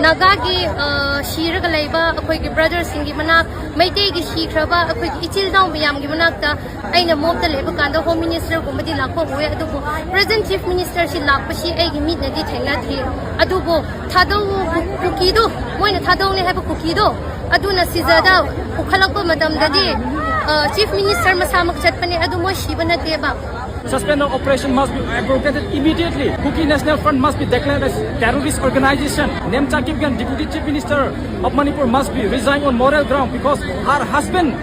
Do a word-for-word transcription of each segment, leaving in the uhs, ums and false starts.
ꯅꯥꯒꯥꯒꯤ, ꯑ, ꯁꯤꯔꯒ ꯂꯩꯕ ꯑꯩꯈꯣꯏꯒꯤ ꯕ꯭ꯔꯗꯔꯁꯤꯡꯒꯤ ꯃꯅꯥꯛ, ꯃꯩꯇꯩꯒꯤ ꯁꯤꯈ꯭ꯔꯕ ꯑꯩꯈꯣꯏꯒꯤ ꯏꯆꯤꯜ ꯏꯅꯥꯎ ꯃꯌꯥꯝꯒꯤ ꯃꯅꯥꯛꯇ ꯑꯩꯅ ꯃꯣꯞꯇ ꯂꯩꯕ ꯀꯥꯟꯗ ꯍꯣꯝ ꯃꯤꯅꯤꯁꯇꯔꯒꯨꯝꯕꯗꯤ ꯂꯥꯛꯄ ꯎꯏ, ꯑꯗꯨꯕꯨ ꯄ꯭ꯔꯦꯖꯦꯟ ꯆꯤꯐ ꯃꯤꯅꯤꯁꯇꯔꯁꯤ ꯂꯥꯛꯄꯁꯤ ꯑꯩꯒꯤ ꯃꯤꯠꯅꯗꯤ ꯊꯦꯡꯅꯗ꯭ꯔꯤ꯫ ꯑꯗꯨꯕꯨ ꯊꯥꯗꯧ ꯀꯨ-, ꯀꯨꯀꯤꯗꯣ, ꯃꯣꯏꯅ ꯊꯥꯗꯧꯅꯦ ꯍꯥꯏꯕ ꯀꯨꯀꯤꯗꯣ, ꯑꯗꯨꯅ ꯁꯤꯖꯗ ꯄꯨꯈꯠꯂꯛꯄ ꯃꯇꯝꯗꯗꯤ, ꯑ, ꯆꯤꯐ ꯃꯤꯅꯤꯁꯇꯔ ꯃꯁꯥꯃꯛ ꯆꯠꯄꯅꯦ, ꯑꯗꯨ ꯃꯣꯏ ꯁꯤꯕ ꯅꯠꯇꯦꯕ꯫ Suspend of operation must be abrogated immediately. Kuki National Front must be declared as terrorist organization. Nemcha Kipgen, Deputy Chief Minister of Manipur, must be resigned on moral ground because her husband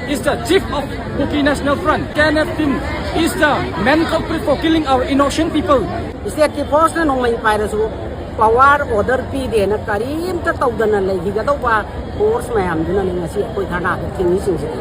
is the chief of Kuki National Front. K N F team is the main culprit for killing our innocent people. State ꯀꯤ ꯐꯣꯔꯁꯅ ꯅꯣꯡꯃꯩ ꯄꯥꯏꯔꯁꯨ power order ꯄꯤꯗꯦꯅ ꯀꯔꯤꯝꯇ ꯇꯧꯗꯅ ꯂꯩꯈꯤꯒꯗꯧꯕ force ꯃꯌꯥꯝꯗꯨꯅꯅꯤ ꯉꯁꯤ ꯑꯩꯈꯣꯏ ꯙꯔꯅꯥꯗ ꯊꯤꯡꯉꯤꯁꯤꯡꯁꯤꯗꯤ꯫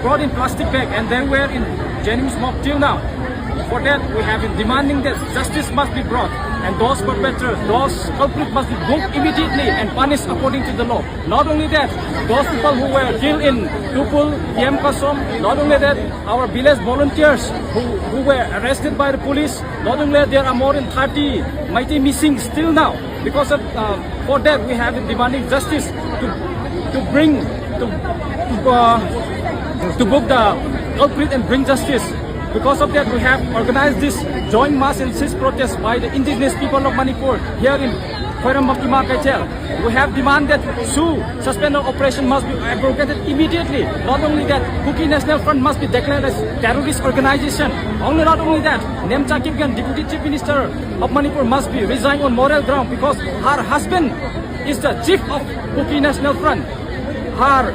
Brought in plastic bag and they were in Jennings morgue till now. For that, we have been demanding that justice must be brought and those perpetrators, those culprits must be booked immediately and punished according to the law. Not only that, those people who were killed in Tupul, T M Kasom, not only that, our village volunteers who, who were arrested by the police, not only that, there are more than thirty Meitei missing still now. Because of, uh, for that, we have been demanding justice to, to bring, to, to, uh, to book the culprit and bring justice. Because of that, we have organized this joint mass and cease protest by the indigenous people of Manipur here in Khoiram Bakima Kaichel. We have demanded SoO, suspend of operation, must be abrogated immediately. Not only that, Kuki National Front must be declared as terrorist organization. Only not only that, Nemcha Kipgen, Deputy Chief Minister of Manipur, must be resigned on moral ground because her husband is the chief of Kuki National Front. Her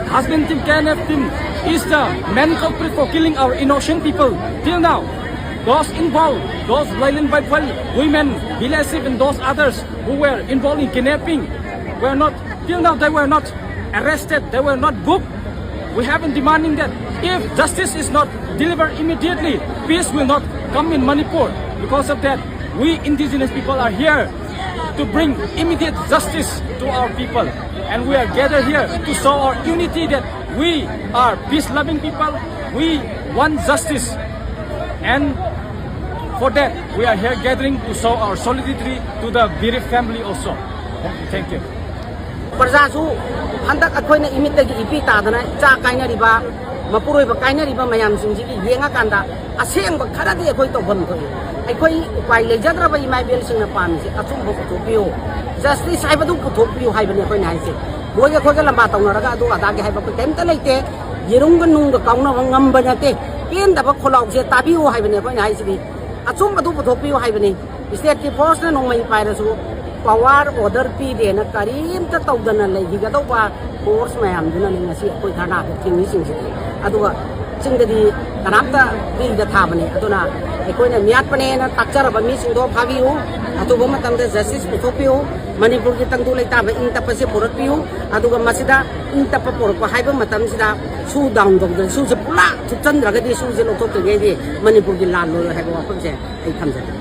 husband team, K N F team, is the main culprit for killing our innocent people. Till now, those involved, those Lailen Baibal, women, Bilesip, and those others who were involved in kidnapping, were not, till now they were not arrested, they were not booked. We have been demanding that if justice is not delivered immediately, peace will not come in Manipur. Because of that, we indigenous people are here to bring immediate justice to our people. And we are gathered here to show our unity that we are peace-loving people. We want justice. And for that, we are here gathering to show our solidarity to the bereaved family also. Thank you. ꯄ꯭ꯔꯖꯥꯁꯨ ꯍꯟꯗꯛ ꯑꯩꯈꯣꯏꯅ ꯏꯃꯤꯠꯇꯒꯤ ꯏꯄꯤ ꯇꯥꯗꯅ ꯏꯆꯥ ꯀꯥꯏꯅꯔꯤꯕ, ꯃꯄꯨꯔꯣꯏꯕ ꯀꯥꯏꯅꯔꯤꯕ ꯃꯌꯥꯝꯁꯤꯡꯁꯤꯒꯤ ꯌꯦꯡꯉꯀꯥꯟꯗ ꯑꯁꯦꯡꯕ ꯈꯔꯗꯤ ꯑꯩꯈꯣꯏ ꯇꯧꯐꯝ ꯊꯣꯛꯏ꯫ ꯑꯩꯈꯣꯏ ꯎꯄꯥꯏ ꯂꯩꯖꯗ꯭ꯔꯕ ꯏꯃꯥ ꯏꯕꯦꯜꯁꯤꯡꯅ ꯄꯥꯝꯃꯤꯁꯦ ꯑꯆꯨꯝꯕ ꯄꯨꯊꯣꯛꯄꯤꯌꯨ, ꯖꯁꯇꯤꯁ ꯍꯥꯏꯕꯗꯨ ꯄꯨꯊꯣꯛꯄꯤꯌꯨ ꯍꯥꯏꯕꯅꯤ ꯑꯩꯈꯣꯏꯅ ꯍꯥꯏꯁꯦ꯫ ꯃꯣꯏꯒ ꯑꯩꯈꯣꯏꯒ ꯂꯝꯕꯥ ꯇꯧꯅꯔꯒ ꯑꯗꯨ ꯑꯗꯥꯒꯤ ꯍꯥꯏꯕ ꯑꯩꯈꯣꯏ ꯀꯔꯤꯝꯇ ꯂꯩꯇꯦ꯫ ꯌꯦꯔꯨꯝꯒ ꯅꯨꯡꯒ ꯀꯥꯎꯅꯕ ꯉꯝꯕ ꯅꯠꯇꯦ꯫ ꯄꯦꯟꯗꯕ ꯈꯣꯜꯂꯥꯎꯁꯦ ꯇꯥꯕꯤꯌꯨ ꯍꯥꯏꯕꯅꯤ ꯑꯩꯈꯣꯏꯅ ꯍꯥꯏꯁꯤꯗꯤ꯫ ꯑꯆꯨꯝꯕꯗꯨ ꯄꯨꯊꯣꯛꯄꯤꯌꯨ ꯍꯥꯏꯕꯅꯤ꯫ ꯏꯁꯇꯦꯠꯀꯤ ꯐꯣꯔꯁꯅ ꯅꯣꯡꯃꯩ ꯄꯥꯏꯔꯁꯨ ꯄꯋꯥꯔ ꯑꯣꯔꯗꯔ ꯄꯤꯗꯦꯅ ꯀꯔꯤꯝꯇ ꯇꯧꯗꯅ ꯂꯩꯈꯤꯒꯗꯧꯕ ꯐꯣꯔꯁ ꯃꯌꯥꯝꯗꯨꯅꯅꯤ ꯉꯁꯤ ꯑꯩꯈꯣꯏ ꯙꯔꯅꯥꯗ ꯊꯤꯡꯉꯤꯁꯤꯡꯁꯤꯗꯤ꯫ ꯑꯗꯨꯒ ꯆꯤꯡꯗꯗꯤ ꯀꯅꯥꯝꯇ ꯐ꯭ꯔꯤꯗ ꯊꯥꯕꯅꯤ꯫ ꯑꯗꯨꯅ ꯑꯩꯈꯣꯏꯅ ꯃꯤꯌꯥꯠꯄꯅꯦꯅ ꯇꯥꯛꯆꯔꯕ ꯃꯤꯁꯤꯡꯗꯣ ꯐꯥꯕꯤꯌꯨ, ꯑꯊꯨꯕ ꯃꯇꯝꯗ ꯖꯁꯇꯤꯁ ꯄꯨꯊꯣꯛꯄꯤꯌꯨ, ꯃꯅꯤꯄꯨꯔꯒꯤ ꯇꯪꯗꯨ ꯂꯩꯇꯥꯕ ꯏꯪ ꯇꯞꯄꯁꯦ ꯄꯨꯔꯛꯄꯤꯌꯨ꯫ ꯑꯗꯨꯒ ꯃꯁꯤꯗ ꯏꯪ ꯇꯞꯄ ꯄꯨꯔꯛꯄ ꯍꯥꯏꯕ ꯃꯇꯝꯁꯤꯗ ꯁꯨ ꯗꯥꯎꯟ ꯇꯧꯗꯅ ꯁꯨꯁꯦ ꯄꯨꯔꯥ ꯊꯨꯞꯆꯟꯗ꯭ꯔꯒꯗꯤ ꯁꯨꯁꯦ ꯂꯧꯊꯣꯛꯇ꯭ꯔꯤꯉꯩꯗꯤ ꯃꯅꯤꯄꯨꯔꯒꯤ ꯂꯥꯟ ꯂꯣꯏꯔꯣꯏ ꯍꯥꯏꯕ ꯋꯥꯐꯝꯁꯦ ꯑꯩ ꯊꯝꯖꯒꯦ꯫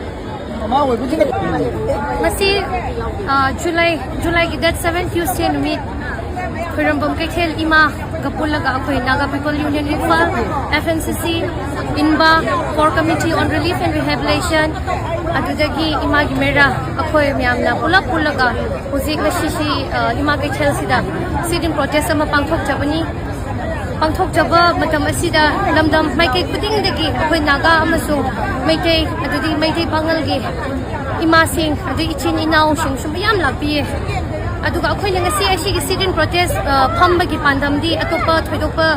ꯃꯁꯤ ꯖꯨꯂꯥꯏ ꯖꯨꯂꯥꯏꯒꯤ ꯗꯦꯠ ꯁꯚꯦꯟ ꯇ꯭ꯌꯨꯁꯗꯦ ꯅꯨꯃꯤꯠ ꯈꯣꯏꯔꯝꯕꯝ ꯀꯩꯊꯦꯜ ꯏꯃꯥꯒ ꯄꯨꯜꯂꯒ ꯑꯩꯈꯣꯏ Naga People Union Imphal, F N C C, INBA, Core Committee on Relief and Rehabilitation, ꯑꯗꯨꯗꯒꯤ ꯏꯃꯥꯒꯤ ꯃꯦꯔꯥ, ꯑꯩꯈꯣꯏ ꯃꯌꯥꯝꯅ ꯄꯨꯂꯞ ꯄꯨꯜꯂꯒ ꯍꯧꯖꯤꯛ ꯉꯁꯤꯁꯤ ꯏꯃꯥ ꯀꯩꯊꯦꯜꯁꯤꯗ sit-in protest ꯑꯃ ꯄꯥꯡꯊꯣꯛꯆꯕꯅꯤ꯫ ꯄꯥꯡꯊꯣꯛꯆꯕ ꯃꯇꯝ ꯑꯁꯤꯗ ꯂꯝꯗꯝ ꯃꯥꯏꯀꯩ ꯈꯨꯗꯤꯡꯗꯒꯤ ꯑꯩꯈꯣꯏ ꯅꯥꯒꯥ ꯑꯃꯁꯨꯡ ꯃꯩꯇꯩ, ꯑꯗꯨꯗꯤ ꯃꯩꯇꯩ ꯄꯥꯉꯜꯒꯤ ꯏꯃꯥꯁꯤꯡ, ꯑꯗꯩ ꯏꯆꯤꯟ ꯏꯅꯥꯎꯁꯤꯡꯁꯨ ꯃꯌꯥꯝ ꯂꯥꯛꯄꯤꯌꯦ꯫ ꯑꯗꯨꯒ ꯑꯩꯈꯣꯏꯅ ꯉꯁꯤ ꯑꯁꯤꯒꯤ sit-in protest ꯐꯝꯕꯒꯤ ꯄꯥꯟꯗꯝꯗꯤ ꯑꯇꯣꯞꯄ ꯊꯣꯏꯗꯣꯛꯄ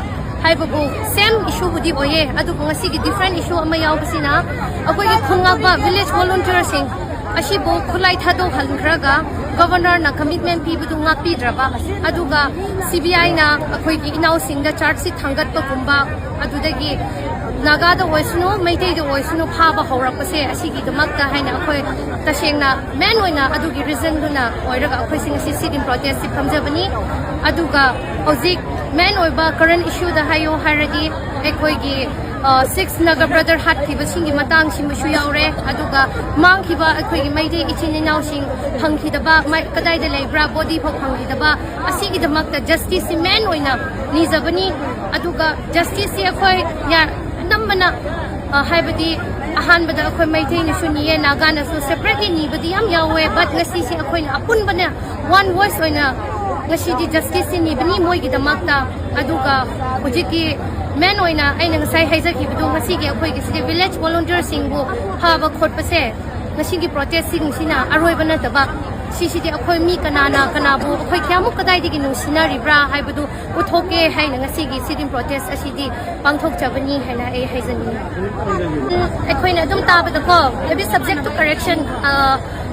ꯍꯥꯏꯕꯕꯨ same issue ꯕꯨꯗꯤ ꯑꯣꯏꯌꯦ, ꯑꯗꯨꯕꯨ ꯉꯁꯤꯒꯤ different issue ꯑꯃ ꯌꯥꯎꯕꯁꯤꯅ ꯑꯩꯈꯣꯏꯒꯤ ꯈꯨꯟꯉꯥꯛꯄ village volunteer ꯁꯤꯡ ꯑꯁꯤꯕꯨ ꯈꯨꯠꯂꯥꯏ ꯊꯥꯗꯣꯛꯍꯟꯈ꯭ꯔꯒ ꯒꯕꯔꯅꯔꯅ ꯀꯃꯤꯠꯃꯦꯟ ꯄꯤꯕꯗꯨ ꯉꯥꯛꯄꯤꯗ꯭ꯔꯕ, ꯑꯗꯨꯒ ꯁꯤ ꯕꯤ ꯑꯥꯏꯅ ꯑꯩꯈꯣꯏꯒꯤ ꯏꯅꯥꯎꯁꯤꯡꯗ ꯆꯥꯔꯖ ꯁꯤꯠ ꯊꯥꯡꯒꯠꯄꯒꯨꯝꯕ, ꯑꯗꯨꯗꯒꯤ ꯅꯥꯒꯥꯗ ꯑꯣꯏꯁꯅꯨ, ꯃꯩꯇꯩꯗ ꯑꯣꯏꯁꯅꯨ, ꯐꯥꯕ ꯍꯧꯔꯛꯄꯁꯦ ꯑꯁꯤꯒꯤꯗꯃꯛꯇ ꯍꯥꯏꯅ ꯑꯩꯈꯣꯏ ꯇꯁꯦꯡꯅ ꯃꯦꯟ ꯑꯣꯏꯅ ꯑꯗꯨꯒꯤ ꯔꯤꯖꯟꯗꯨꯅ ꯑꯣꯏꯔꯒ ꯑꯩꯈꯣꯏꯁꯤ ꯉꯁꯤ ꯁꯤꯠ ꯏꯟ ꯄ꯭ꯔꯣꯇꯦꯁꯁꯤ ꯐꯝꯖꯕꯅꯤ꯫ ꯑꯗꯨꯒ ꯍꯧꯖꯤꯛ ꯃꯦꯟ ꯑꯣꯏꯕ ꯀꯔꯦꯟ ꯏꯁꯨꯗ ꯍꯥꯏꯌꯣ ꯍꯥꯏꯔꯗꯤ ꯑꯩꯈꯣꯏꯒꯤ ꯁꯤꯛꯁ ꯅꯥꯒꯥ ꯕ꯭ꯔꯗꯔ ꯍꯥꯠꯈꯤꯕꯁꯤꯡꯒꯤ ꯃꯇꯥꯡꯁꯤꯃꯁꯨ ꯌꯥꯎꯔꯦ, ꯑꯗꯨꯒ ꯃꯥꯡꯈꯤꯕ ꯑꯩꯈꯣꯏꯒꯤ ꯃꯩꯇꯩ ꯏꯆꯤꯟ ꯏꯅꯥꯎꯁꯤꯡ ꯐꯪꯈꯤꯗꯕ, ꯃꯥꯏ-, ꯀꯗꯥꯏꯗ ꯂꯩꯕ꯭ꯔꯥ, ꯕꯣꯗꯤ ꯐꯥꯎ ꯐꯪꯈꯤꯗꯕ, ꯑꯁꯤꯒꯤꯗꯃꯛꯇ ꯖꯁꯇꯤꯁꯁꯤ ꯃꯦꯟ ꯑꯣꯏꯅ ꯅꯤꯖꯕꯅꯤ꯫ ꯑꯗꯨꯒ ꯖꯁꯇꯤꯁꯁꯤ ꯑꯩꯈꯣꯏ ꯌꯥ-, ꯑꯅꯝꯕꯅ, ꯑ, ꯍꯥꯏꯕꯗꯤ ꯑꯍꯥꯟꯕꯗ ꯑꯩꯈꯣꯏ ꯃꯩꯇꯩꯅꯁꯨ ꯅꯤꯌꯦ, ꯅꯥꯒꯥꯅꯁꯨ ꯁꯦꯄꯔꯦꯠꯂꯤ ꯅꯤꯕꯗꯤ ꯌꯥꯝ ꯌꯥꯎꯋꯦ, ꯕꯠ ꯉꯁꯤꯁꯦ ꯑꯩꯈꯣꯏꯅ ꯑꯄꯨꯟꯕꯅ ꯋꯥꯟ ꯚꯣꯏꯁ ꯑꯣꯏꯅ ꯉꯁꯤꯗꯤ ꯖꯁꯇꯤꯁꯁꯤ ꯅꯤꯕꯅꯤ ꯃꯣꯏꯒꯤꯗꯃꯛꯇ꯫ ꯑꯗꯨꯒ ꯍꯧꯖꯤꯛꯀꯤ ꯃꯦꯟ ꯑꯣꯏꯅ ꯑꯩꯅ ꯉꯁꯥꯏ ꯍꯥꯏꯖꯈꯤꯕꯗꯣ, ꯉꯁꯤꯒꯤ ꯑꯩꯈꯣꯏꯒꯤ ꯁꯤꯗ ꯚꯤꯂꯦꯖ ꯚꯣꯂꯨꯟꯇꯤꯌꯔꯁꯤꯡꯕꯨ ꯐꯥꯕ ꯈꯣꯠꯄꯁꯦ ꯉꯁꯤꯒꯤ ꯄ꯭ꯔꯣꯇꯦꯁꯁꯤꯡꯁꯤꯅ ꯑꯔꯣꯏꯕ ꯅꯠꯇꯕ, ꯁꯤꯁꯤꯗꯤ ꯑꯩꯈꯣꯏ ꯃꯤ ꯀꯅꯥꯅ ꯀꯅꯥꯕꯨ ꯑꯩꯈꯣꯏ ꯀꯌꯥꯃꯨꯛ ꯀꯗꯥꯏꯗꯒꯤ ꯅꯨꯡꯁꯤꯅꯔꯤꯕ꯭ꯔꯥ ꯍꯥꯏꯕꯗꯨ ꯎꯠꯊꯣꯛꯀꯦ ꯍꯥꯏꯅ ꯉꯁꯤꯒꯤ ꯁꯤꯠ ꯏꯟ ꯄ꯭ꯔꯣꯇꯦꯁ ꯑꯁꯤꯗꯤ ꯄꯥꯡꯊꯣꯛꯆꯕꯅꯤ ꯍꯥꯏꯅ ꯑꯩ ꯍꯥꯏꯖꯅꯤꯡꯉꯤ꯫ ꯎꯝ, ꯑꯩꯈꯣꯏꯅ ꯑꯗꯨꯝ ꯇꯥꯕꯗꯀꯣ, maybe subject to correction, ꯑ,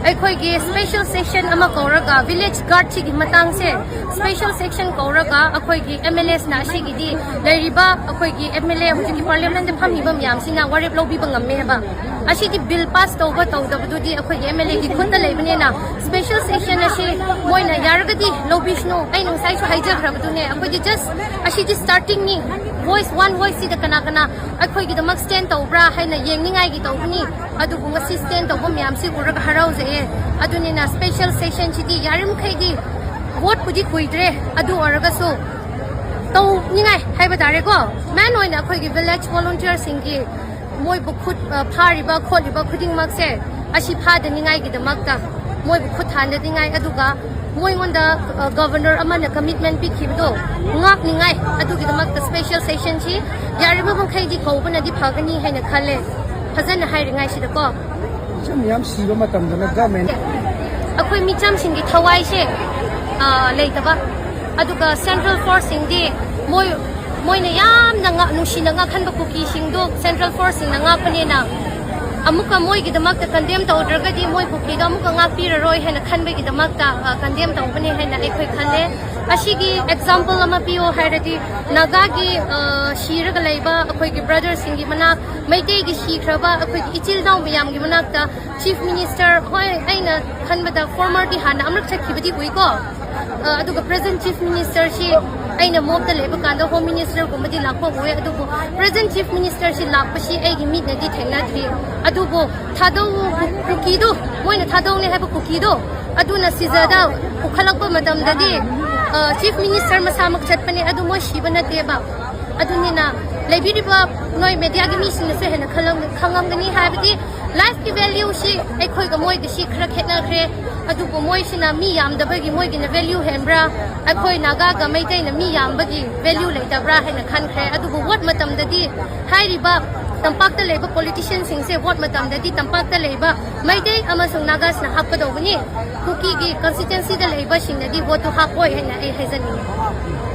ꯑꯩꯈꯣꯏꯒꯤ ꯁ꯭ꯄꯦꯁꯦꯜ ꯁꯦꯁꯟ ꯑꯃ ꯀꯧꯔꯒ ꯚꯤꯂꯦꯖ ꯒꯥꯔꯗꯁꯤꯒꯤ ꯃꯇꯥꯡꯁꯦ ꯁ꯭ꯄꯦꯁꯦꯜ ꯁꯦꯁꯟ ꯀꯧꯔꯒ ꯑꯩꯈꯣꯏꯒꯤ ꯑꯦꯝ ꯑꯦꯜ ꯑꯦꯁꯅ ꯑꯁꯤꯒꯤꯗꯤ ꯂꯩꯔꯤꯕ ꯑꯩꯈꯣꯏꯒꯤ ꯑꯦꯝ ꯑꯦꯜ ꯑꯦ ꯍꯧꯖꯤꯛꯀꯤ ꯄꯥꯔꯂꯤꯌꯥꯃꯦꯟꯗ ꯐꯝꯃꯤꯕ ꯃꯌꯥꯝꯁꯤꯅ ꯋꯥꯔꯦꯞ ꯂꯧꯕꯤꯕ ꯉꯝꯃꯦ ꯍꯥꯏꯕ꯫ ꯑꯁꯤꯗꯤ ꯕꯤꯜ ꯄꯥꯁ ꯇꯧꯕ ꯇꯧꯗꯕꯗꯨꯗꯤ ꯑꯩꯈꯣꯏꯒꯤ ꯑꯦꯝ ꯑꯦꯜ ꯑꯦꯒꯤ ꯈꯨꯠꯇ ꯂꯩꯕꯅꯤꯅ ꯁ꯭ꯄꯦꯁꯦꯜ ꯁꯦꯁꯟ ꯑꯁꯤ ꯃꯣꯏꯅ ꯌꯥꯔꯒꯗꯤ ꯂꯧꯕꯤꯁꯅꯨ꯫ ꯑꯩꯅ ꯉꯁꯥꯏꯁꯨ ꯍꯥꯏꯖꯈ꯭ꯔꯕꯗꯨꯅꯦ, ꯑꯩꯈꯣꯏꯗꯤ ꯖꯁ ꯑꯁꯤꯗꯤ ꯁ꯭ꯇꯥꯔꯇꯤꯡꯅꯤ, ꯚꯣꯏꯁ, ꯋꯥꯟ ꯚꯣꯏꯁꯁꯤꯗ ꯀꯅꯥ ꯀꯅꯥ ꯑꯩꯈꯣꯏꯒꯤꯗꯃꯛ ꯁ꯭ꯇꯦꯟ ꯇꯧꯕ꯭ꯔꯥ ꯍꯥꯏꯅ ꯌꯦꯡꯅꯤꯡꯉꯥꯏꯒꯤ ꯇꯧꯕꯅꯤ꯫ ꯑꯗꯨꯕꯨ ꯉꯁꯤ ꯁ꯭ꯇꯦꯟ ꯇꯧꯕ ꯃꯌꯥꯝꯁꯤ ꯎꯔꯒ ꯍꯔꯥꯎꯖꯩꯌꯦ꯫ ꯑꯗꯨꯅꯤꯅ ꯁ꯭ꯄꯦꯁꯦꯜ ꯁꯦꯁꯟꯁꯤꯗꯤ ꯌꯥꯔꯤꯃꯈꯩꯗꯤ, ꯚꯣꯠꯄꯨꯗꯤ ꯀꯨꯏꯗ꯭ꯔꯦ, ꯑꯗꯨ ꯑꯣꯏꯔꯒꯁꯨ ꯇꯧꯅꯤꯡꯉꯥꯏ ꯍꯥꯏꯕ ꯇꯥꯔꯦꯀꯣ, ꯃꯦꯟ ꯑꯣꯏꯅ ꯑꯩꯈꯣꯏꯒꯤ ꯚꯤꯂꯦꯖ ꯚꯣꯂꯨꯟꯇꯤꯌꯔꯁꯤꯡꯒꯤ ꯃꯣꯏꯕꯨ ꯈꯨꯠ, ꯑ, ꯐꯥꯔꯤꯕ ꯈꯣꯠꯂꯤꯕ ꯈꯨꯗꯤꯡꯃꯛꯁꯦ ꯑꯁꯤ ꯐꯥꯗꯅꯤꯡꯉꯥꯏꯒꯤꯗꯃꯛꯇ ꯃꯣꯏꯕꯨ ꯈꯨꯠ ꯊꯥꯅꯗꯅꯤꯡꯉꯥꯏ, ꯑꯗꯨꯒ ꯃꯣꯏꯉꯣꯟꯗ, ꯑ, ꯒꯕꯔꯅꯔ ꯑꯃꯅ ꯀꯃꯤꯠꯃꯦꯟ ꯄꯤꯈꯤꯕꯗꯣ ꯉꯥꯛꯅꯤꯡꯉꯥꯏ, ꯑꯗꯨꯒꯤꯗꯃꯛꯇ ꯁ꯭ꯄꯦꯁꯦꯜ ꯁꯦꯁꯟꯁꯤ ꯌꯥꯔꯤꯕ ꯃꯈꯩꯗꯤ ꯀꯧꯕꯅꯗꯤ ꯐꯒꯅꯤ ꯍꯥꯏꯅ ꯈꯜꯂꯦ, ꯐꯖꯅ ꯍꯥꯏꯔꯤꯉꯩꯁꯤꯗꯀꯣ꯫ ꯃꯤꯆꯝ ꯃꯌꯥꯝ ꯁꯤꯕ ꯃꯇꯝꯗꯅ ꯒꯃꯦꯟ ꯑꯩꯈꯣꯏ ꯃꯤꯆꯝꯁꯤꯡꯒꯤ ꯊꯋꯥꯏꯁꯦ, ꯑ, ꯂꯩꯇꯕ, ꯑꯗꯨꯒ ꯁꯦꯟꯇ꯭ꯔꯦꯜ ꯐꯣꯔꯁꯁꯤꯡꯗꯤ ꯃꯣꯏ, ꯃꯣꯏꯅ ꯌꯥꯝꯅ ꯉꯥꯛ-, ꯅꯨꯡꯁꯤꯅ ꯉꯥꯛꯍꯟꯕ ꯀꯨꯀꯤꯁꯤꯡꯗꯨ ꯁꯦꯟꯇ꯭ꯔꯦꯜ ꯐꯣꯔꯁꯁꯤꯡꯅ ꯉꯥꯛꯄꯅꯤꯅ ꯑꯃꯨꯛꯀ ꯃꯣꯏꯒꯤꯗꯃꯛꯇ ꯀꯟꯗꯦꯝ ꯇꯧꯗ꯭ꯔꯒꯗꯤ ꯃꯣꯏ ꯀꯨꯀꯤꯗꯣ ꯑꯃꯨꯛꯀ ꯉꯥꯛꯄꯤꯔꯔꯣꯏ ꯍꯥꯏꯅ ꯈꯟꯕꯒꯤꯗꯃꯛꯇ ꯀꯟꯗꯦꯝ ꯇꯧꯕꯅꯦ ꯍꯥꯏꯅ ꯑꯩꯈꯣꯏ ꯈꯜꯂꯦ꯫ ꯑꯁꯤꯒꯤ ꯑꯦꯛꯖꯥꯝꯄꯜ ꯑꯃ ꯄꯤꯌꯣ ꯍꯥꯏꯔꯗꯤ, ꯅꯥꯒꯥꯒꯤ ꯁꯤꯔꯒ ꯂꯩꯕ ꯑꯩꯈꯣꯏꯒꯤ ꯕ꯭ꯔꯗꯔꯁꯤꯡꯒꯤ ꯃꯅꯥꯛ, ꯃꯩꯇꯩꯒꯤ ꯁꯤꯈ꯭ꯔꯕ ꯑꯩꯈꯣꯏꯒꯤ ꯏꯆꯤꯜ ꯏꯅꯥꯎ ꯃꯌꯥꯝꯒꯤ ꯃꯅꯥꯛꯇ ꯆꯤꯐ ꯃꯤꯅꯤꯁꯇꯔ, ꯍꯣꯏ, ꯑꯩꯅ ꯈꯟꯕꯗ ꯐꯣꯔꯃꯔꯗꯤ ꯍꯥꯟꯅ ꯑꯃꯨꯔꯛ ꯆꯠꯈꯤꯕꯗꯤ ꯎꯏꯀꯣ꯫ ꯑꯗꯨꯒ ꯄ꯭ꯔꯦꯖꯦꯟ ꯆꯤꯐ ꯃꯤꯅꯤꯁꯇꯔꯁꯤ ꯑꯩꯅ ꯃꯣꯞꯇ ꯂꯩꯕ ꯀꯥꯟꯗ ꯍꯣꯝ ꯃꯤꯅꯤꯁꯇꯔꯒꯨꯝꯕꯗꯤ ꯂꯥꯛꯄ ꯎꯏ, ꯑꯗꯨꯕꯨ ꯄ꯭ꯔꯦꯖꯦꯟ ꯆꯤꯐ ꯃꯤꯅꯤꯁꯇꯔꯁꯤ ꯂꯥꯛꯄꯁꯤ ꯑꯩꯒꯤ ꯃꯤꯠꯅꯗꯤ ꯊꯦꯡꯅꯗ꯭ꯔꯤ꯫ ꯑꯗꯨꯕꯨ ꯊꯥꯗꯧ, ꯀꯨꯀꯤꯗꯨ, ꯃꯣꯏꯅ ꯊꯥꯗꯧꯅꯦ ꯍꯥꯏꯕ ꯀꯨꯀꯤꯗꯣ, ꯑꯗꯨꯅ ꯁꯤꯖꯗ ꯄꯨꯈꯠꯂꯛꯄ ꯃꯇꯝꯗꯗꯤ ꯆꯤꯐ ꯃꯤꯅꯤꯁꯇꯔ ꯃꯁꯥꯃꯛ ꯆꯠꯄꯅꯦ, ꯑꯗꯨ ꯃꯣꯏ ꯁꯤꯕ ꯅꯠꯇꯦꯕ꯫ ꯑꯗꯨꯅꯤꯅ ꯂꯩꯕꯤꯔꯤꯕ ꯅꯣꯏ ꯃꯦꯗꯤꯌꯥꯒꯤ ꯃꯤꯁꯤꯡꯅꯁꯨ ꯍꯦꯟꯅ ꯈꯪꯉꯝꯒꯅꯤ, ꯍꯥꯏꯕꯗꯤ ꯂꯥꯏꯐꯀꯤ ꯚꯦꯂ꯭ꯌꯨꯁꯤ ꯑꯩꯈꯣꯏꯒ ꯃꯣꯏꯒꯁꯤ ꯈꯔ ꯈꯦꯠꯅꯈ꯭ꯔꯦ꯫ ꯑꯗꯨꯕꯨ ꯃꯣꯏꯁꯤꯅ ꯃꯤ ꯌꯥꯝꯗꯕꯒꯤ ꯃꯣꯏꯒꯤꯅ ꯚꯦꯂ꯭ꯌꯨ ꯍꯦꯟꯕ꯭ꯔꯥ, ꯑꯩꯈꯣꯏ ꯅꯥꯒꯥꯒ ꯃꯩꯇꯩꯅ ꯃꯤ ꯌꯥꯝꯕꯒꯤ ꯚꯦꯂ꯭ꯌꯨ ꯂꯩꯇꯕ꯭ꯔꯥ ꯍꯥꯏꯅ ꯈꯟꯈ꯭ꯔꯦ꯫ ꯑꯗꯨꯕꯨ ꯚꯣꯠ ꯃꯇꯝꯗꯗꯤ ꯍꯥꯏꯔꯤꯕ ꯇꯝꯄꯥꯛꯇ ꯂꯩꯕ ꯄꯣꯂꯤꯇꯤꯁꯤꯌꯟꯁꯤꯡꯁꯦ ꯚꯣꯠ ꯃꯇꯝꯗꯗꯤ ꯇꯝꯄꯥꯛꯇ ꯂꯩꯕ ꯃꯩꯇꯩ ꯑꯃꯁꯨꯡ ꯅꯥꯒꯥꯁꯅ ꯍꯥꯞꯀꯗꯧꯕꯅꯤ꯫ ꯀꯨꯀꯤꯒꯤ ꯀꯟꯁꯇꯤꯇ꯭ꯋꯦꯟꯁꯤꯗ ꯂꯩꯕꯁꯤꯡꯅꯗꯤ ꯚꯣꯠꯇꯨ ꯍꯥꯞꯄꯣꯏ ꯍꯥꯏꯅ ꯑꯩ ꯍꯥꯏꯖꯅꯤꯡꯉꯤ꯫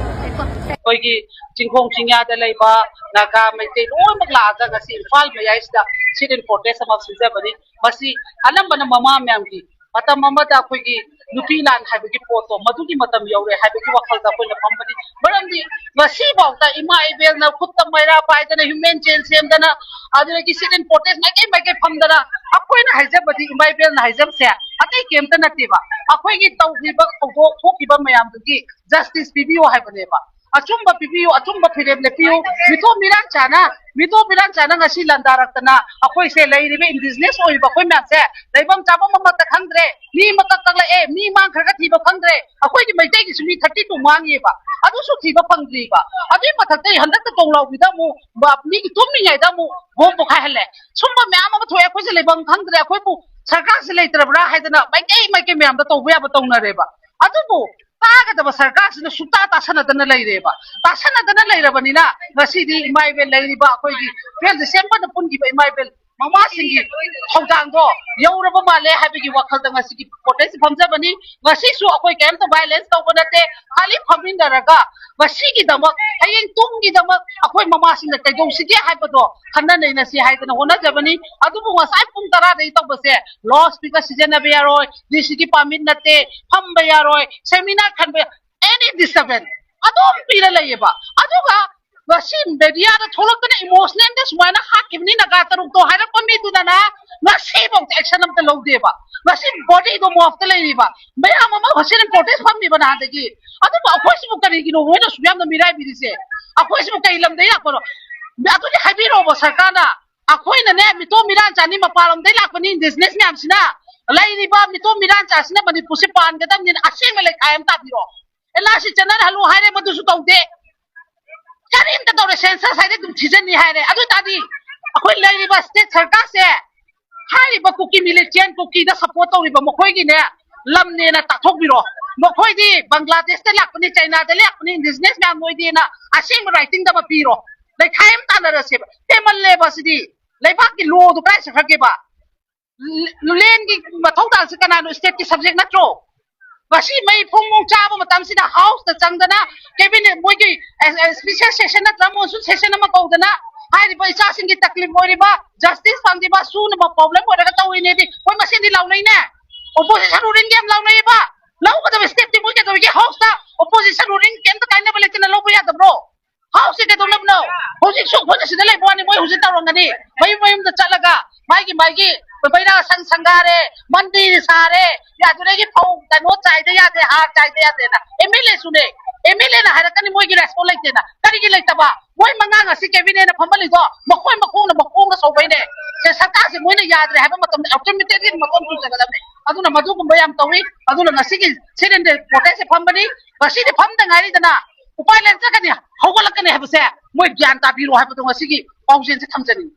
ꯑꯩꯈꯣꯏꯒꯤ ꯆꯤꯡꯈꯣꯡ ꯆꯤꯡꯌꯥꯗ ꯂꯩꯕ ꯅꯥꯒꯥ, ꯃꯩꯇꯩ ꯂꯣꯏꯅꯃꯛ ꯂꯥꯛꯑꯒ ꯉꯁꯤ ꯏꯝꯐꯥꯜ ꯃꯌꯥꯏꯁꯤꯗ sit-in protest ꯑꯃ ꯁꯤꯟꯖꯕꯅꯤ꯫ ꯃꯁꯤ ꯑꯅꯝꯕꯅ ꯃꯃꯥ ꯃꯌꯥꯝꯒꯤ, ꯃꯇꯝ ꯑꯃꯗ ꯑꯩꯈꯣꯏꯒꯤ ꯅꯨꯄꯤ ꯂꯥꯟ ꯍꯥꯏꯕꯒꯤ ꯄꯣꯠꯇꯣ ꯃꯗꯨꯒꯤ ꯃꯇꯝ ꯌꯧꯔꯦ ꯍꯥꯏꯕꯒꯤ ꯋꯥꯈꯜꯗ ꯑꯩꯈꯣꯏꯅ ꯐꯝꯕꯅꯤ꯫ ꯃꯔꯝꯗꯤ ꯉꯁꯤꯐꯥꯎꯗ ꯏꯃꯥ ꯏꯕꯦꯜꯅ ꯈꯨꯠꯇ ꯃꯩꯔꯥ ꯄꯥꯏꯗꯅ, ꯍ꯭ꯌꯨꯃꯦꯟ ꯆꯦꯟ ꯁꯦꯝꯗꯅ, ꯑꯗꯨꯗꯒꯤ sit-in protest ꯃꯥꯏꯀꯩ ꯃꯥꯏꯀꯩ ꯐꯝꯗꯅ, ꯑꯩꯈꯣꯏꯅ ꯍꯥꯏꯖꯕꯗꯤ, ꯏꯃꯥ ꯏꯕꯦꯜꯅ ꯍꯥꯏꯖꯕꯁꯦ ꯑꯇꯩ ꯀꯩꯝꯇ ꯅꯠꯇꯦꯕ, ꯑꯩꯈꯣꯏꯒꯤ ꯇꯧꯈꯤꯕ ꯊꯧꯗꯣꯛ ꯊꯣꯛꯈꯤꯕ ꯃꯌꯥꯝꯗꯨꯒꯤ ꯖꯁꯇꯤꯁ ꯄꯤꯕꯤꯌꯨ ꯍꯥꯏꯕꯅꯦꯕ꯫ ꯑꯆꯨꯝꯕ ꯄꯤꯕꯤꯌꯨ, ꯑꯆꯨꯝꯕ ꯐꯤꯔꯦꯞ ꯂꯦꯞꯄꯤꯌꯨ꯫ ꯃꯤꯇꯣꯞ ꯃꯤꯔꯥꯟ ꯆꯥꯅ, ꯃꯤꯇꯣꯞ ꯃꯤꯔꯥꯟ ꯆꯥꯅ ꯉꯁꯤ ꯂꯥꯟꯗꯥꯔꯛꯇꯅ ꯑꯩꯈꯣꯏꯁꯦ, ꯂꯩꯔꯤꯕ ꯏꯟꯗꯤꯖꯤꯅꯁ ꯑꯣꯏꯔꯤꯕ ꯑꯩꯈꯣꯏ ꯃꯌꯥꯝꯁꯦ ꯂꯩꯐꯝ ꯆꯥꯐꯝ ꯑꯃꯠꯇ ꯈꯪꯗ꯭ꯔꯦ꯫ ꯃꯤ ꯃꯀꯛ ꯀꯛꯂꯛꯑꯦ, ꯃꯤ ꯃꯥꯡꯈ꯭ꯔꯒ ꯊꯤꯕ ꯈꯪꯗ꯭ꯔꯦ꯫ ꯑꯩꯈꯣꯏꯒꯤ ꯃꯩꯇꯩꯒꯤꯁꯨ ꯃꯤ thirty two ꯃꯥꯡꯉꯤꯕ, ꯑꯗꯨꯁꯨ ꯊꯤꯕ ꯐꯪꯗ꯭ꯔꯤꯕ꯫ ꯑꯗꯨꯒꯤ ꯃꯊꯛꯇ ꯍꯟꯗꯛꯇ ꯇꯣꯡꯂꯥꯎꯕꯤꯗ ꯑꯃꯨꯛ ꯕ-, ꯃꯤꯒꯤ ꯇꯨꯝꯃꯤꯉꯩꯗ ꯑꯃꯨꯛ ꯕꯣꯝ ꯄꯣꯈꯥꯏꯍꯜꯂꯦ꯫ ꯁꯨꯝꯕ ꯃꯌꯥꯝ ꯑꯃ ꯊꯣꯛꯑꯦ꯫ ꯑꯩꯈꯣꯏꯁꯦ ꯂꯩꯐꯝ ꯈꯪꯗ꯭ꯔꯦ꯫ ꯑꯩꯈꯣꯏꯕꯨ ꯁꯔꯀꯥꯔꯁꯦ ꯂꯩꯇ꯭ꯔꯕ꯭ꯔꯥ ꯍꯥꯏꯗꯅ ꯃꯥꯏꯀꯩ ꯃꯥꯏꯀꯩ ꯃꯌꯥꯝꯗ ꯇꯧꯕ ꯌꯥꯕ ꯇꯧꯅꯔꯦꯕ꯫ ꯑꯗꯨꯕꯨ ꯇꯥꯒꯗꯕ ꯁꯔꯀꯥꯔꯁꯤꯅ ꯁꯨꯛꯇꯥ ꯇꯥꯁꯟꯅꯗꯅ ꯂꯩꯔꯦꯕ꯫ ꯇꯥꯁꯟꯅꯗꯅ ꯂꯩꯔꯕꯅꯤꯅ ꯉꯁꯤꯗꯤ ꯏꯃꯥ ꯏꯕꯦꯜ ꯂꯩꯔꯤꯕ ꯑꯩꯈꯣꯏꯒꯤ twelve Decemberꯗ ꯄꯨꯟꯈꯤꯕ ꯏꯃꯥ ꯏꯕꯦꯜ ꯃꯃꯥꯁꯤꯡꯒꯤ ꯊꯧꯗꯥꯡꯗꯣ ꯌꯧꯔꯕ ꯃꯥꯜꯂꯦ ꯍꯥꯏꯕꯒꯤ ꯋꯥꯈꯜꯗ ꯉꯁꯤꯒꯤ protest ꯐꯝꯖꯕꯅꯤ꯫ ꯉꯁꯤꯁꯨ ꯑꯩꯈꯣꯏ ꯀꯩꯝꯇ violence ꯇꯧꯕ ꯅꯠꯇꯦ, ꯈꯥꯂꯤ ꯐꯝꯃꯤꯟꯅꯔꯒ ꯉꯁꯤꯒꯤꯗꯃꯛ, ꯍꯌꯦꯡ ꯇꯨꯡꯒꯤꯗꯃꯛ ꯑꯩꯈꯣꯏ ꯃꯃꯥꯁꯤꯡꯅ ꯀꯩꯗꯧꯁꯤꯒꯦ ꯍꯥꯏꯕꯗꯣ ꯈꯟꯅ ꯅꯩꯅꯁꯤ ꯍꯥꯏꯗꯅ ꯍꯣꯠꯅꯖꯕꯅꯤ꯫ ꯑꯗꯨꯕꯨ ꯉꯁꯥꯏ ꯄꯨꯡ ꯇꯔꯥꯗꯒꯤ ꯇꯧꯕꯁꯦ, loudspeaker ꯁꯤꯖꯤꯟꯅꯕ ꯌꯥꯔꯣꯏ, D C ꯒꯤ permit ꯅꯠꯇꯦ, ꯐꯝꯕ ꯌꯥꯔꯣꯏ, seminar ꯈꯟꯕ, any disturbance ꯑꯗꯨꯝ ꯄꯤꯔ ꯂꯩꯌꯦꯕ꯫ ꯑꯗꯨꯒ ꯉꯁꯤ mediaꯗ ꯊꯣꯛꯂꯛꯇꯅ emotionalꯗ ꯁꯨꯃꯥꯏꯅ ꯍꯥꯠꯈꯤꯕꯅꯤ ꯅꯥꯒꯥ ꯇꯔꯨꯛꯇꯣ ꯍꯥꯏꯔꯛꯄ ꯃꯤꯗꯨꯗꯅ ꯉꯁꯤꯐꯥꯎꯗ action ꯑꯝꯇ ꯂꯧꯗꯦꯕ꯫ ꯉꯁꯤ bodyꯗꯣ morgueꯇ ꯂꯩꯔꯤꯕ ꯃꯌꯥꯝ ꯑꯃ ꯍꯣꯁꯇꯦꯜ protest ꯐꯝꯃꯤꯕ ꯅꯍꯥꯟꯗꯒꯤ꯫ ꯑꯗꯨꯕꯨ ꯑꯩꯈꯣꯏꯁꯤꯕꯨ ꯀꯔꯤꯒꯤꯅꯣ ꯃꯣꯏꯅ ꯑꯁꯨꯛ ꯌꯥꯝꯅ ꯃꯤꯔꯥꯏꯕꯤꯔꯤꯁꯦ? ꯑꯩꯈꯣꯏꯁꯤꯕꯨ ꯀꯩ ꯂꯝꯗꯒꯤ ꯂꯥꯛꯄꯅꯣ? ꯑꯗꯨꯗꯤ ꯍꯥꯏꯕꯤꯔꯛꯑꯣꯕ ꯁꯔꯀꯥꯔꯅ꯫ ꯑꯩꯈꯣꯏꯅꯅꯦ ꯃꯤꯇꯣꯝ ꯃꯤꯔꯥꯟ ꯆꯥꯅꯤ ꯃꯄꯥꯟꯂꯣꯝꯗꯒꯤ ꯂꯥꯛꯄꯅꯤ indigenous ꯃꯌꯥꯝꯁꯤꯅ꯫ ꯂꯩꯔꯤꯕ ꯃꯤꯇꯣꯝ ꯃꯤꯔꯥꯟ ꯆꯥꯁꯤꯅ ꯃꯅꯤꯄꯨꯔꯁꯤ ꯄꯥꯟꯒꯗꯕꯅꯤꯅ ꯑꯁꯦꯡꯕ ꯂꯩꯈꯥꯏ ꯑꯃ ꯇꯥꯕꯤꯔꯣ꯫ N R C ꯆꯠꯅꯍꯜꯂꯨ ꯍꯥꯏꯔꯦ, ꯃꯗꯨꯁꯨ ꯇꯧꯗꯦ꯫ ꯀꯔꯤꯝꯇ ꯇꯧꯔꯦ, census ꯍꯥꯏꯔꯦ ꯑꯗꯨꯝ ꯊꯤꯖꯤꯟꯅꯤ ꯍꯥꯏꯔꯦ꯫ ꯑꯗꯨ ꯑꯣꯏꯇꯥꯔꯗꯤ ꯑꯩꯈꯣꯏ ꯂꯩꯔꯤꯕ state ꯁꯔꯀꯥꯔꯁꯦ ꯍꯥꯏꯔꯤꯕ ꯀꯨꯀꯤ militant, ꯀꯨꯀꯤꯗ support ꯇꯧꯔꯤꯕ ꯃꯈꯣꯏꯒꯤꯅꯦ ꯂꯝꯅꯦꯅ ꯇꯥꯛꯊꯣꯛꯄꯤꯔꯣ꯫ ꯃꯈꯣꯏꯗꯤ ꯕꯪꯒ꯭ꯂꯥꯗꯦꯁꯇ ꯂꯥꯛꯄꯅꯤ, ꯆꯩꯅꯥꯗ ꯂꯥꯛꯄꯅꯤ, indigenous ꯃꯌꯥꯝ ꯅꯣꯏꯗꯦꯅ ꯑꯁꯦꯡꯕ writingꯗ ꯑꯃ ꯄꯤꯔꯣ꯫ ꯂꯩꯈꯥꯏ ꯑꯃ ꯇꯥꯟꯅꯔꯁꯦꯕ꯫ ꯍꯦꯟꯃꯜꯂꯦꯕ ꯁꯤꯗꯤ꯫ ꯂꯩꯕꯥꯛꯀꯤ lawꯗꯨ ꯀꯗꯥꯏ ꯆꯠꯈ꯭ꯔꯒꯦꯕ? Landꯒꯤ ꯃꯊꯧ ꯇꯥꯕꯁꯦ ꯀꯅꯥꯅꯣ? Stateꯀꯤ subject ꯅꯠꯇ꯭ꯔꯣ? ꯉꯁꯤ ꯃꯩ ꯐꯣꯡ ꯐꯣꯡ ꯆꯥꯕ ꯃꯇꯝꯁꯤꯗ Houseꯇ ꯆꯪꯗꯅ cabinet ꯃꯣꯏꯒꯤ special session ꯅꯠꯇ꯭ꯔꯒ monsoon session ꯑꯃ ꯀꯧꯗꯅ ꯍꯥꯏꯔꯤꯕ ꯏꯆꯥꯁꯤꯡꯒꯤ ꯇꯛꯂꯤꯞ ꯑꯣꯏꯔꯤꯕ justice ꯐꯪꯗ꯭ꯔꯤꯕ ꯁꯨꯅꯕ problem ꯑꯣꯏꯔꯒ ꯇꯧꯔꯤꯅꯦꯗꯤ ꯃꯣꯏ ꯃꯁꯦꯟꯗꯤ ꯂꯥꯎꯅꯩꯅꯦ꯫ Opposition ruling ꯌꯥꯝ ꯂꯥꯎꯅꯩꯌꯦꯕ꯫ ꯂꯧꯒꯗꯕ stepꯇꯤ ꯃꯣꯏ ꯀꯩꯗꯧꯔꯤꯒꯦ? Houseꯇ opposition ruling ꯀꯩꯝꯇ ꯀꯥꯏꯅꯕ ꯂꯩꯇꯅ ꯂꯧꯕ ꯌꯥꯗꯕ꯭ꯔꯣ? Houseꯁꯦ ꯀꯩꯗꯧꯅꯕꯅꯣ? ꯍꯧꯖꯤꯛꯁꯨ ꯑꯩꯈꯣꯏꯅ ꯁꯤꯗ ꯂꯩꯕ ꯋꯥꯅꯤ, ꯃꯣꯏ ꯍꯧꯖꯤꯛ ꯇꯧꯔꯝꯒꯅꯤ꯫ ꯃꯌꯨꯝ ꯃꯌꯨꯝꯗ ꯆꯠꯂꯒ ꯃꯥꯒꯤ ꯃꯥꯒꯤ ꯕꯩꯔꯥ ꯁꯪ ꯁꯪꯒꯥꯔꯦ, ꯃꯟꯗꯤꯔ ꯁꯥꯔꯦ, ꯑꯗꯨꯗꯒꯤ ꯐꯧ ꯀꯩꯅꯣ ꯆꯥꯏꯗ ꯌꯥꯗꯦ, ꯍꯥꯔ ꯆꯥꯏꯗ ꯌꯥꯗꯦꯅ꯫ MLAꯁꯨꯅꯦ, MLAꯅ ꯍꯥꯏꯔꯛꯀꯅꯤ ꯃꯣꯏꯒꯤ response ꯂꯩꯇꯦꯅ꯫ ꯀꯔꯤꯒꯤ ꯂꯩꯇꯕ? ꯃꯣꯏ ꯃꯉꯥ ꯉꯁꯤ cabinetꯅ ꯐꯝꯍꯜꯂꯤꯗꯣ ꯃꯈꯣꯏ ꯃꯈꯣꯡꯅ ꯃꯈꯣꯡꯅ ꯁꯧꯕꯩꯅꯦ꯫ ꯁꯦ ꯁꯔꯀꯥꯔꯁꯦ ꯃꯣꯏꯅ ꯌꯥꯗ꯭ꯔꯦ ꯍꯥꯏꯕ ꯃꯇꯝꯗ automatically ꯃꯇꯣꯟ ꯆꯨꯖꯒꯗꯕꯅꯦ꯫ ꯑꯗꯨꯅ ꯃꯗꯨꯒꯨꯝꯕ ꯌꯥꯝ ꯇꯧꯏ꯫ ꯑꯗꯨꯅ ꯉꯁꯤꯒꯤ sit-in protestꯁꯦ ꯐꯝꯕꯅꯤ꯫ ꯉꯁꯤꯗꯤ ꯐꯝꯗ ꯉꯥꯏꯔꯤꯗꯅ, ꯎꯄꯥꯏ ꯂꯩꯔꯛꯇ꯭ꯔꯒꯗꯤ ꯍꯧꯒꯠꯂꯛꯀꯅꯤ ꯍꯥꯏꯕꯁꯦ ꯃꯣꯏ ꯒ꯭ꯌꯥꯟ ꯇꯥꯕꯤꯔꯣ ꯍꯥꯏꯕꯗꯣ ꯉꯁꯤꯒꯤ ꯄꯥꯎꯖꯦꯜꯁꯦ ꯊꯝꯖꯅꯤꯡꯉꯤ꯫